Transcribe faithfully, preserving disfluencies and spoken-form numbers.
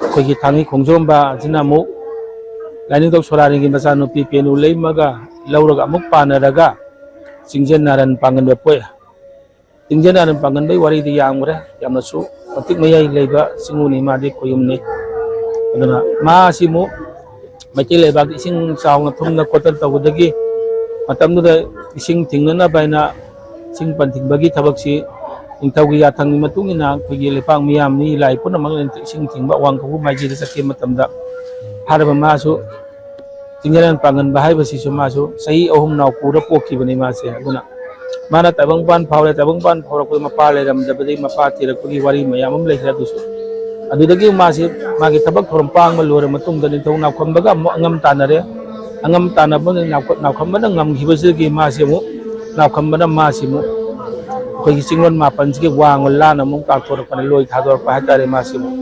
ꯑꯩꯈꯣꯏꯒꯤ ꯊꯥꯡꯒꯤ ꯈꯣꯡꯖꯣꯝꯕ ꯑꯁꯤꯅ ꯑꯃꯨꯛ ꯂꯥꯏꯅꯤꯡꯊꯧ ꯁꯣꯔꯥꯔꯦꯟꯒꯤ ꯃꯆꯥꯅꯨꯄꯤ ꯄꯦꯅꯨ ꯂꯩꯃꯒ ꯂꯧꯔꯒ ꯑꯃꯨꯛ ꯄꯥꯟꯅꯔꯒ ꯆꯤꯡꯖꯦꯜ ꯅꯥꯔꯟ ꯄꯥꯡꯒꯟꯕ ꯄꯣꯛꯑꯦ꯫ ꯆꯤꯡꯖꯦꯜ ꯅꯥꯔꯟ ꯄꯥꯡꯒꯟꯕꯒꯤ ꯋꯥꯔꯤꯗꯤ ꯌꯥꯝꯈ꯭ꯔꯦ, ꯌꯥꯝꯅꯁꯨ ꯃꯇꯤꯛ ꯃꯌꯥꯏ ꯂꯩꯕ ꯆꯤꯡꯉꯨꯅꯤ, ꯃꯥꯗꯤ ꯈꯣꯌꯨꯝꯅꯤ꯫ ꯑꯗꯨꯅ ꯃꯥ ꯑꯁꯤ ꯑꯃꯨꯛ ꯃꯩꯇꯩ ꯂꯩꯕꯥꯛꯇ ꯏꯁꯤꯡ ꯆꯥꯎꯅ ꯊꯨꯝꯅ ꯈꯣꯠꯇꯅ ꯇꯧꯕꯗꯒꯤ ꯃꯇꯝꯗꯨꯗ ꯏꯁꯤꯡ ꯊꯤꯡꯅꯅꯕ ꯍꯥꯏꯅ ꯏꯁꯤꯡ ꯄꯟꯊꯤꯡꯕꯒꯤ ꯊꯕꯛꯁꯤ ꯅꯤꯡꯊꯧꯒꯤ ꯌꯥꯊꯪꯒꯤ ꯃꯇꯨꯡ ꯏꯟꯅ ꯑꯩꯈꯣꯏꯒꯤ ꯂꯩꯄꯥꯛ ꯃꯤꯌꯥꯝ ꯃꯤ ꯂꯥꯏ ꯄꯨꯝꯅꯃꯛꯅ ꯏꯁꯤꯡ ꯊꯤꯡꯕ ꯑꯋꯥꯡ ꯈꯨꯒꯨ ꯃꯥꯏꯀꯩꯗ ꯆꯠꯈꯤꯕ ꯃꯇꯝꯗ ꯍꯥꯏꯔꯕ ꯃꯥꯁꯨ ꯆꯤꯡꯖꯦꯜ ꯄꯥꯡꯒꯟꯕ ꯍꯥꯏꯕꯁꯤꯁꯨ ꯃꯥꯁꯨ ꯆꯍꯤ ꯑꯍꯨꯝ ꯅꯥꯎ ꯄꯨꯔ ꯄꯣꯛꯈꯤꯕꯅꯤ ꯃꯥꯁꯦ꯫ ꯑꯗꯨꯅ ꯃꯥꯅ ꯇꯥꯏꯕꯪꯄꯥꯟ ꯐꯥꯎꯔꯦ, ꯇꯥꯏꯕꯪꯄꯥꯟ ꯐꯥꯎꯔꯛꯄꯗ ꯃꯄꯥ ꯂꯩꯔꯝꯗꯕꯗꯒꯤ ꯃꯄꯥ ꯊꯤꯔꯛꯄꯒꯤ ꯋꯥꯔꯤ ꯃꯌꯥꯝ ꯑꯃ ꯂꯩꯈ꯭ꯔꯦ꯫ ꯑꯗꯨꯁꯨ ꯑꯗꯨꯗꯒꯤ ꯃꯥꯁꯤ ꯃꯥꯒꯤ ꯊꯕꯛ ꯊꯧꯔꯝ ꯄꯥꯡꯕ ꯂꯣꯏꯔ ꯃꯇꯨꯡꯗ ꯅꯤꯡꯊꯧ ꯅꯥꯎꯈꯝꯕꯒ ꯑꯃꯨꯛ ꯑꯉꯝ ꯇꯥꯟꯅꯔꯦ꯫ ꯑꯉꯝ ꯇꯥꯟꯅꯕ ꯅꯥꯎꯈ-, ꯅꯥꯎꯈꯝꯕꯅ ꯉꯝꯈꯤꯕꯁꯤꯗꯒꯤ ꯃꯥꯁꯤ ꯑꯃꯨꯛ, ꯅꯥꯎꯈꯝꯕꯅ ꯃꯥꯁꯤ ꯑꯃꯨꯛ ꯑꯩꯈꯣꯏꯒꯤ ꯆꯤꯡꯂꯣꯟ ꯃꯥꯄꯟꯁꯤꯒꯤ ꯋꯥꯡꯃ ꯂꯥꯟꯅ ꯑꯃꯨꯛ ꯇꯥꯟꯊꯣꯔꯛꯄꯅ ꯂꯣꯏ ꯊꯥꯗꯣꯔꯛꯄ ꯍꯥꯏꯇꯥꯔꯦ꯫ ꯃꯥꯁꯤ ꯑꯃꯨꯛ